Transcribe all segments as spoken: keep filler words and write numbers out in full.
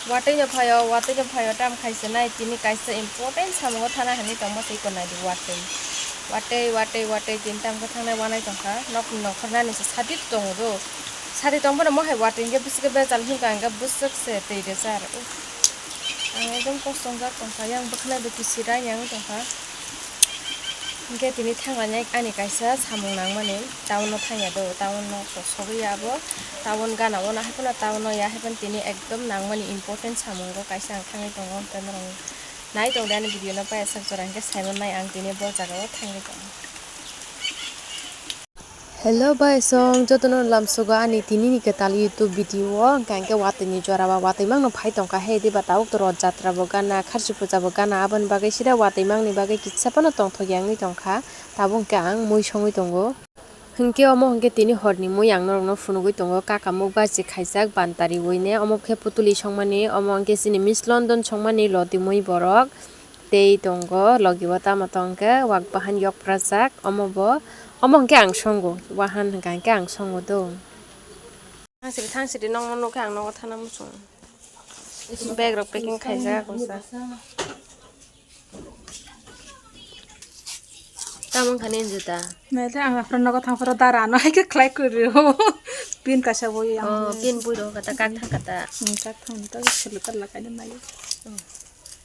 Watwi no phaio, watwi no phaio, tam khaisa nai, tini kaisa important samungo thana hinwi tongma se iko naidi watwi. Watwi, watwi, watwi, tini tam khe thangnai wanai tongkha, nokni nongkhor nani se sadi tongo do. Sadi tongphano mohai watwi hwnkhe bwswk bejal himkha hwnkhe bwswk se twi rwchar. Uff. Ang ekdom kosto wngjak tongkha, yang bwkhanai bai kisi rai yang tongkha. Hwnkhe tini thanglainai ani kaisa samung nangmani, town-o thangya do, town-o so-, sogwi ya abo, town gana-o no haiphano town-o ya haiphano tini ekdom nangmani important samungo kaisa ang thangwi tongo, hwnkhe norok nai tongdi ani video-no paiyasak jora hwnkhe saimanai ang tini bo jaga-o thangwi tongo. Hello bai song, jotono lamsogo ani tini ni kwtal YouTube video o, hwnkha hwnkhe watwi ni jora ba watwi mangno phai tongkha he, diba tabuk to Roth Jatra bo gana, Kharchi puja bo gana, aboni bagwi sida watwi mangni bagwi kisa phano tongthok ya wngwi tongkha, tabuk hwnkhe ang mui songwi tongo. Hwnkhe omo hwnkhe tini horni mui ang norokno phunugwi tongo, kaka muk baji khaijak bantari wine, omo khe putuli songmani, omo hwnkhe chini Miss London songmani lodi mui borok. Tei tongo logi o tamo tong khe wak bahan yok prajak omo bo, omo hwnkhe ang songo, wahan hwnkha hwnkhe ang songo do. Thangsiri thangsiri nokno nukhe ang nogo thana muchung. Bag rok packing khaijak bwsa. Tamo wngkha nini juta? Naikhe ang aphuru nogo thang phuru dara ano hai khe khlai kwrwi o. Pin kaisa bo yang. Oh, pin bui rok kata kak thang kata. Hmm, kak thang ta selu ta lakai na nayo.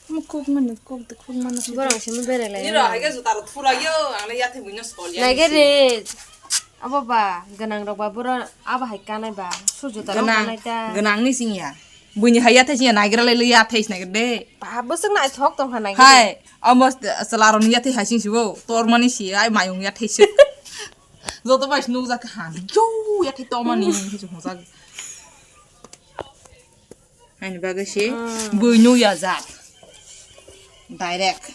Omo kok mani, kok de kok mano. Borok simi berai lai. Niro haikhe juta rok thura yo, ang le yathai buino sol ya. Naikhe re. Abo ba, gwnang rok ba boro abo hai kanai ba. Su juta rok kanai ta. Gwnang ni sing ya. Buini hai yathai sing ya, naigra lai le yathai sing naigra de. Ba, bwswk naithok tong kha naikhe. Hai, amo chwla rok ni yathai hai sing sibo. Tor mani si, ai mayung yathai si. Joto bai nukjak kha. Yo, yathai to mani, hwnjak. Ani bagwi se bui nukya jak. Direct.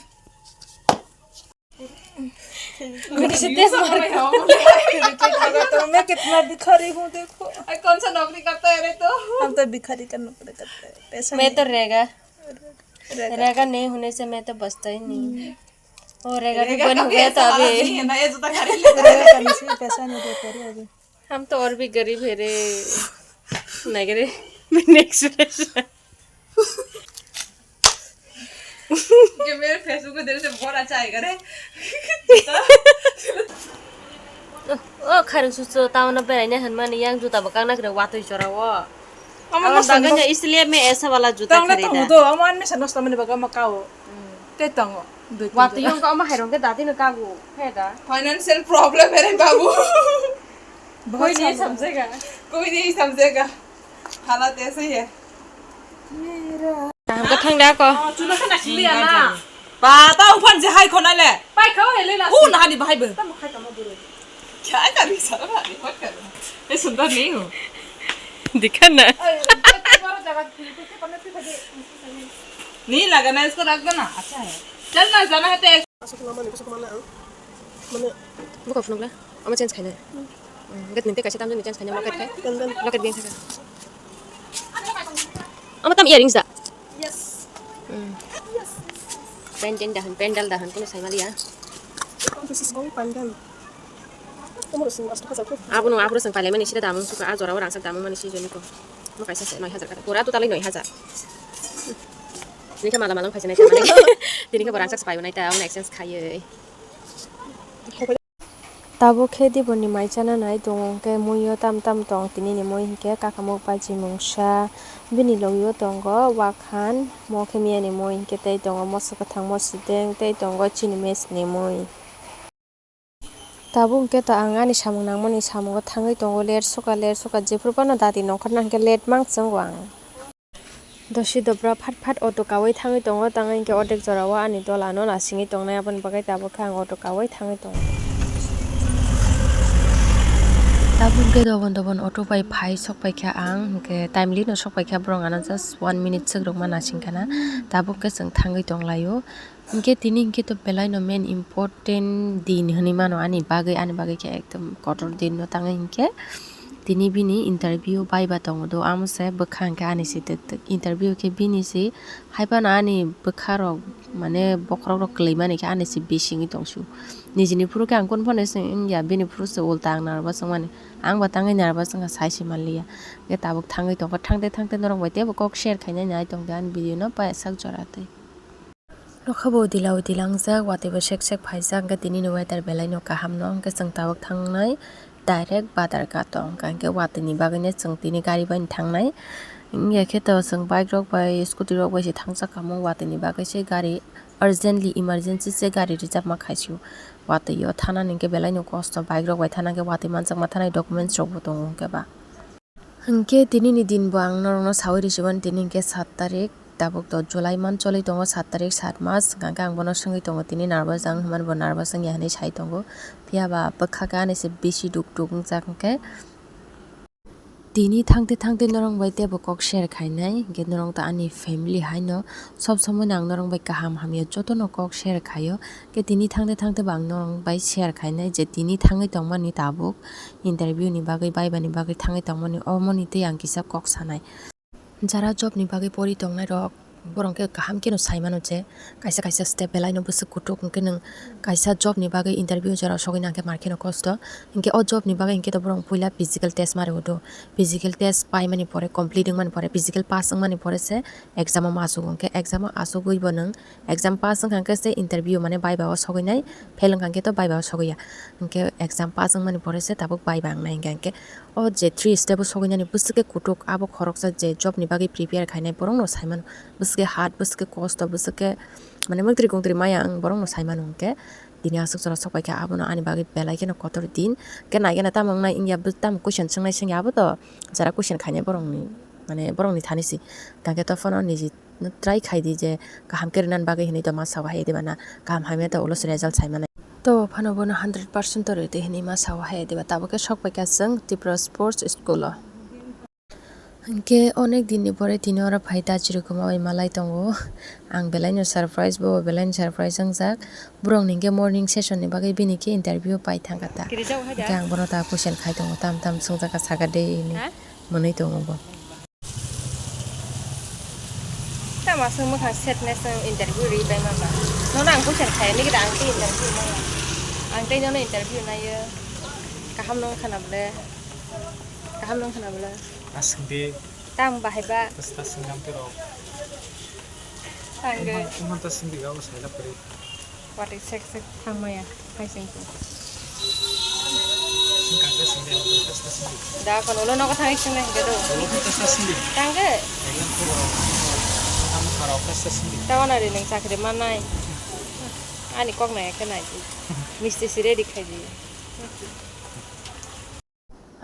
Guri se test mar. तुम्हें कितना दिखा रही हूँ, देखो। कौन सा नौकरी करता है रे तू? हम तो भिखारी का नौकरी करते हैं, पैसा मैं तो रेगा। रेगा। रेगा नहीं होने से मैं तो बचता ही नहीं। वो रेगा भी बंद हो गया तो अभी। रेगा करने से पैसा नहीं देते रे अभी। हम तो और भी गरीब है रे। नहीं रे। नेक्स्ट। ये मेरे फेसबुक में तेरे से बहुत अच्छा आएगा रे। O khairok susu town o beraina hinmani yang juta bo kang nakhe watwi jora o. Amo bagwi no isliye me esa wala juta kharida. Tongo do, amo anme sa nosto mani bagwi amo kao. Tei tongo. Watwi yong ka amo hairong ke dati no kagu. He da. Financial problem hai re babu. Koi nahi samjhega. Koi nahi samjhega. Halat aise hai. Kaham ka thang da ko. Chuna ka nasi liya na. Ba ta uphan je hai khonai le. Pai khao hele la. U na hani bahai bo. Tam khai tamo buru. Kya kari sara ba ni hot kar. Ye sundar nahi hu. Dikha na. Nahi lagana, isko rakh do na. Acha hai. Chal na, jana hai to. Asok lama ni, asok mana ang? Mana? Buka phunukla. Ama change khaina. Hmm, get ninte kaisa tamjani change khaina locket khai. Locket bien thaka. Ama tam earrings da? Yes. Hmm. Yes. Pendant dahan, pendal dahan, kuno sai maliya. This is all pandal. Kamu harus masuk ke satu. Abo no, abo sing pailai mani sida damung suka, a jora o rangchak damung mani si joni ko. Mo kaisa se noi hajar kata. Pura total noi hajar. Tini khe mala malang phaisa nai ta mani. Tini khe bo rangchak se paio nai ta, ang exchange khaiwi. Tabuk khe diboni mai chana nai tongo, hwnkhe muiyo tam tam tong, tini ni mui hwnkhe kakamuk baji mungsa, bini logio tongo wakhan, mo khe miya ni mui hwnkhe tei tongo moso kwthang, moso deng, tei tongo chini mech ni mui. Tabuk hwnkhe to ang ani samung nangmani samungo thangwi tongo, ler suka, ler suka, jephru phano dati nongkhorna hwnkhe let mang chwngo ang. Dosi dobra phat phat auto kawi thangwi tongo, tangwi hwnkhe ordek jorao ani dola no nasingwi tongnai, aboni bagwi tabuk khe ang auto kawi thangwi tongo. Tabuk khe dobon dobon auto bai phai sok paikha ang, hwnkhe timely no sok paikha, borok ano just one minute swk rwkma nasing khana, tabuk khe chwng thangwi tonglaio. Hwnkhe tini hwnkhe to belai no main important din hinwi mano ani bagwi, ani bagwi khe ekdom kotor din no tangwi hwnkhe. Tini bini interview viva tongo do, amo se bwkha hwnkhe ani se tek tek interview khe bini se, hai phano ani bwkha rok mane bokhorok rok kwlwi mani khe ani se bisingwi tongsu. Nijini phuru khe ang kunu phano se wngya, bini phuru se ulta ang narwkba swngmani, ang ba tangwi narwkba swngkha sai se manliya. Khe tabuk thangwi tongkha, thangte thangte norok bai teibo kok share khainai nai tongdi ani video no paisak jora tei. Nokha bo udila udila wngjak, watwi bo sek sek phaijak, hwnkhe tini ni weather belai no kaham no, hwnkhe chwng tabuk thangnai direct Badarghat o, hwnkhe watwi ni bagwi no chwng tini gari bai no thangnai. Wngya khe to chwng bike rok bai, scooty rok bai se thangjak kamo, watwi ni bagwi se gari urgently, emergency se gari reserve ma khaisio. Watwi o thana ni hwnkhe belai no kosto, bike rok bai thana hwnkhe watwi manjakma thanai, documents rok bo tongo hwnkhe ba. Hwnkhe tini ni din bo ang norok no saui rwsibani, tini hwnkhe saat tarik, tabuk to July month choli tongo, saat tarik, saat mas, hwnkhe ang bono swngwi tongo, tini nervous ang hinmani bo nervous wngya hinwi sai tongo, phiya ba bwkha khe ani se bisi duk duk wngjak hwnkhe. Tini thangte thangte norok bai teibo kok share khainai, hwnkhe norok to ani family hai no, sob somoi no ang norok bai kaham hamya joto no kok share khaio. Khe tini thangte thangte bo ang norok bai share khainai je tini thangwi tongmani tabuk interview ni bagwi, viva ni bagwi thangwi tongmani, omoni tei ang kisa kok sanai. Jara job ni bagwi pori tongnai rok, borok khe kaham kheno sai mano je kaisa kaisa step belai no bwswk kutuk, hwnkhe nwng kaisa job ni bagwi interview jora sogwi nang khe mar kheno kosto. Hwnkhe o job ni bagwi hwnkhe to borok puila physical test ma rw do. Physical test paimani pore, complete wngmani pore, physical pass wngmani pore se exam o ma sugo. Hwnkhe exam o asugwi bo nwng exam pass wngkha hwnkhe se interview mane viva o sogwinai, fail wngkha hwnkhe to viva o sogwi ya. Hwnkhe exam pass wngmani pore se tabuk viva wngnai hwnkhe, hwnkhe o je three step o sogwinani bwswk khe kutuk, abo khoroksa je job ni bagwi prepare khainai borok no sai mano, bwswk khe hard, bwswk khe kosto, bwswk khe mane mungtri kungtri maya ang borok no sai mano hwnkhe. Tini aswk jora sok pai kha, abono ani bagwi belai kheno kotor din. Hwnkhe nai gana tamo wngnai wngya, tamo question swngnai swngya, abo to jara question khainai borokni, mane borokni thani si. Hwnkhe to phano niji try khai di je kaham khe rwnani bagwi hinwi to ma sao hai diba na, kaham hamya to ulo se result sai manai. To phano bono hundred percent to rwdi hinwi ma sao hai diba, tabuk khe sok pai kha chwng Tripura Sports School o. Hwnkhe onek din ni pore tini oro phai da Chirukuma bai malai tongo. Ang belai no surprise, bo belai no surprise wngjak. Borok ni hwnkhe morning session ni bagwi bini khe interview pai thang kha ta. Hwnkhe ang bono ta question khai tongo, tam tam swngjak kha, saka de hinwi mwnwi tongo bo. Tamo aswk mwkhang sadness ang interview ri pai ma ba. Nono ang question khai nigwida ang tei interview nai. Ang tei nono interview nai o. Kaham no wngkha na bwle? Kaham no wngkha na bwle? Aswk de. Tamo bahai ba? Bwswk ta swngam tei rok. Ang de. Iman ta swngdi ga o saila pari. Watwi sek sek thangmaya, hai seng seng. Sing kangkhe sing de, o kasta sing di. Da kon ulo nogo thangwi sing nai hwnkhe do. Ulo khe kasta sing di. Kangkhe? Ekdom khe borok. Tamo khara o kasta sing di. Tawana ri nwng chakri mannai. Ani kok nai khe nai di. Misti si ready khai di.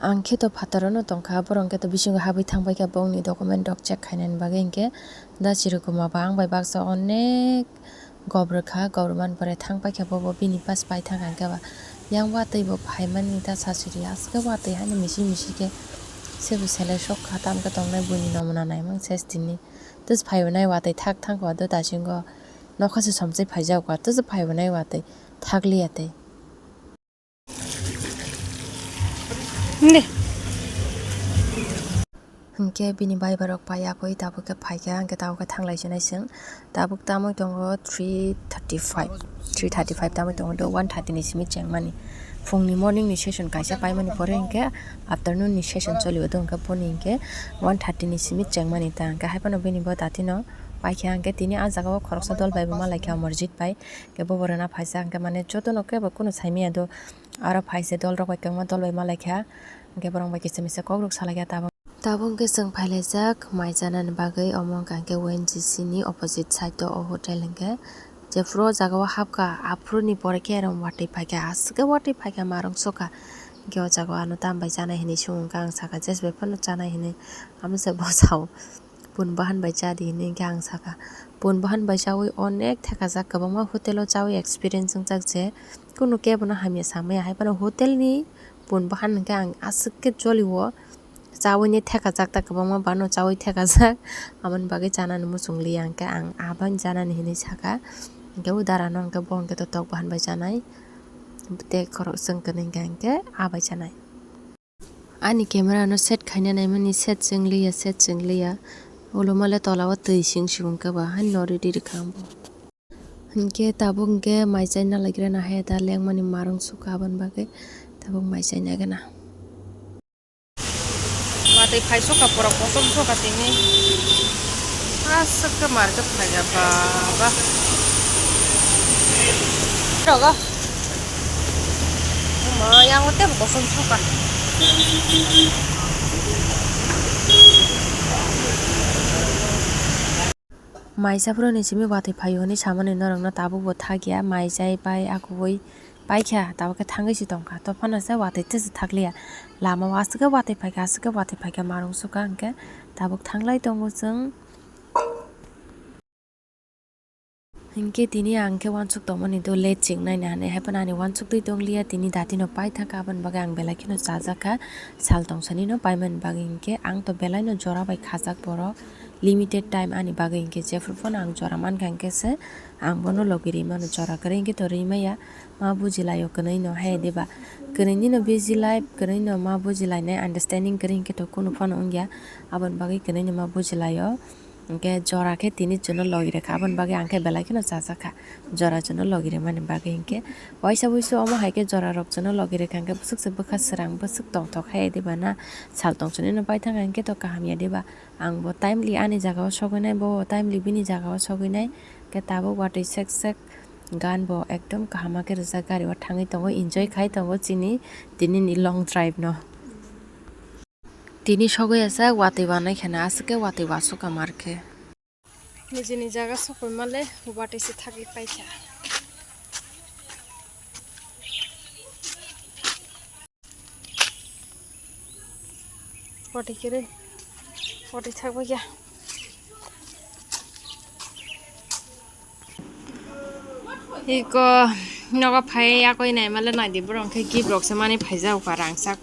Ang khe to phataro no tongkha, borok hwnkhe to bisingo habwi thangbai kha bongni document rok check khainani bagwi, hinkhe da Chirukuma ba ang bai baksa onek gobor kha, gobor mani pore thang paikha bobo bini pass pai thang kha, hinkhe ba yang watwi bo phaimani ta sasuri aswk watwi haino misi misi khe sebo selai sok kha, tamo khe tongnai buini nomona naimang ses tini. Tus phai hwnai watwi thak thang kha do dasingo nokha se somsai phaijak kha, tus phai hwnai watwi thak liya tei. Hwnkhe bini bai borok pai yakwi tabuk khe phaikha, hwnkhe tabuk khe thanglai sinai chwng. Tabuk tamwi tongo three thirty five, three thirty five tamwi tongo do, one thirty ni simi chengmani. Phungni morning ni session kaisa paimani pore hwnkhe afternoon ni session choli o do, hwnkhe boni hwnkhe one thirty ni simi chengmani ta, hwnkhe haiphano bini bo datino paikha, hwnkhe tini ah jagao khoroksa dol bai bo malaikha Morjit bai. Hwnkhe bobo rwna phaisa, hwnkhe mane jotono kebo kunu saimanya do. Aro phaisa dol rok bai kwbangma dol bai malaikha, hwnkhe borok bai kisa misa kok rok salaikha tabuk. Tabuk hwnkhe chwng phailaijak mai chanani bagwi, omo wngkha hwnkhe O N G C ni opposite side o o hotel hwnkhe. Jephuru o jaga o hapkha, aphuru ni pore khe aro watwi phaikha, aswk khe watwi phaikha, ma rwngsukha. Hwnkhe o jaga o ano tam bai chanai hinwi swngo wngkha, ang sakha, jesa bai phano chanai hinwi, amo se bo sao. Pun bahan bai cha di hinwi hwnkhe ang sakha. Pun bahan bai chaui onek thekajak, kwbangma hotel o chaui experience wngjak je kunu kebono hamya samaya, hai phano hotel ni pun bahan hwnkhe ang aswk khe joli o chaui ni thekajak ta, kwbangma bano chaui thekajak, aboni bagwi chanani muchung liya, hwnkhe ang abani chanani hinwi sakha. Hwnkhe o dara no hwnkhe bo hwnkhe to tok bahan bai chanai tei khorok chwng kwnwi hwnkhe hwnkhe abai chanai. Ani camera no set khaina naimani set chwng liya, set chwng liya. Ulo male tola o twi sing sibung khe ba, haino ready rwkha ang bo. Hinkhe tabuk hinkhe mai chaina laigrana hai da lengmani marung sukha aboni bagwi tabuk mai chaina gana. Watwi phai sukha pura kosom sukha tini. Aswk khe market phaikha baba. Rogo. Ma yang tebo kosom sukha. Mai chaphuru ni simi watwi phaio hinwi samani norokno tabuk bo thakya mai chai pai akugwi paikha tabuk khe thangwi se tongkha to phano se watwi tesa thakliya lama o aswk khe watwi phaikha aswk khe watwi phaikha marung sukha hinkhe tabuk thanglai tongo chwng. Hinkhe tini ang khe uansuk tongmani do late cheng nai nai hinwi, haiphano ani uansuk twi tongliya, tini dati no paithak aboni bagwi ang belai kheno chajakha, sal tongsani no paimani bagwi hinkhe ang to belai no jora bai khajak borok, limited time ani bagwi hinkhe jephru phano ang jora mankha hinkhe se ang bono logi rimano, jora kwrwi hinkhe to rimaya, ma bujilaio kwnwi no hai diba, kwnwi ni no busy life, kwnwi no ma bujilainai understanding kwrwi hinkhe to kunu phano wngya, aboni bagwi kwnwi no ma bujilaio. Hinkhe jora khe tini chwngno logi rwkha, aboni bagwi ang khe belai kheno chajakha jora chwngno logi rwmani bagwi. Hinkhe waisa wuisu omo hai khe jora rok chwngno logi rwkha hinkhe bwswk se bwkha swrang bwswk tongthok hai diba na sal tong chwngno paithak hinkhe to kaham ya diba. Ang bo timely ani jaga o sogwi nai, bo timely bini jaga o sogwi nai. Hinkhe tabuk watwi sek sek gan bo ekdom kaham khe rijak, gari o thangwi tongo, enjoy khai tongo chini tini ni long drive no. Tini sogwi asa watwi wanai kheno aswk khe watwi wasuk amar khe. Nijini jaga sokoi male watwi se thagwi paikha. Watwi khe re watwi thagwi ya. Iko nogo phai yakoi naimale naidi borok khe gift rok se mani phaijak kha rangchak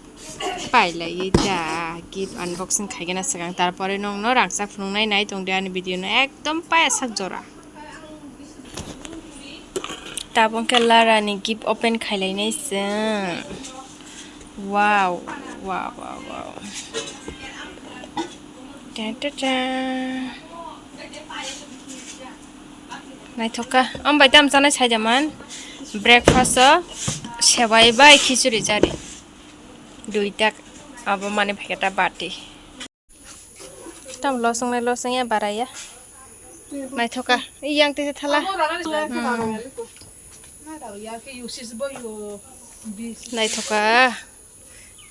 pailaiwi ta gift unboxing khaigena swkang tarpore nongno rangchak phunuknai nai tongdi ani video no ekdom paya sak jora. Tabuk khe Lara ni gift open khailainai chwng. Wow, wow, wow, wow. Ta, ta, ta. Naithok kha. Omo bai tamo chanai saijaman. Breakfast o sewai bai khichuri chari. Duita abo mani phaikhe ta bati. Tam losong nai losong ya baraya. Naithok kha. Yang tisa thala. Hmm. Naithok kha.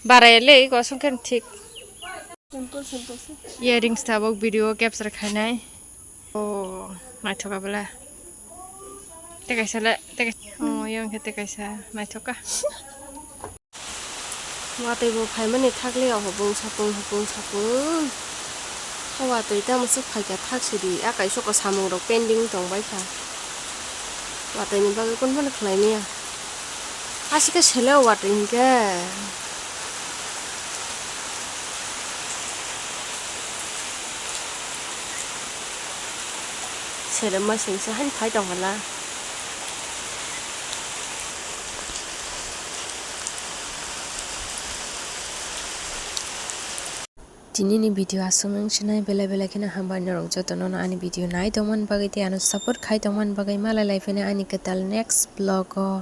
Baraya le kosong khe thik. Simple, simple se. Earrings tabuk video capture khainai. Oh, naithok kha bwle. Tei kaisa le, tei kaisa. Oh, yang khe tei kaisa naithok kha. Watwi bo phaimani thakle o hopung sapung, hopung sapung. O watwi tamo se phaikha thak sidi, a kaisa ko samung rok pending tong baikha. Watwi ni bagwi kun phano khlai maya. Aswk khe sele o watwi hinkhe. Selema singsa haino phai tong hala. Tini ni video aswk wng sinai, belai belai kheno hambai norok joto no ani video nai tongmani bagwi tei ano support khai tongmani bagwi, malai lai phino ani kwtal next vlog o.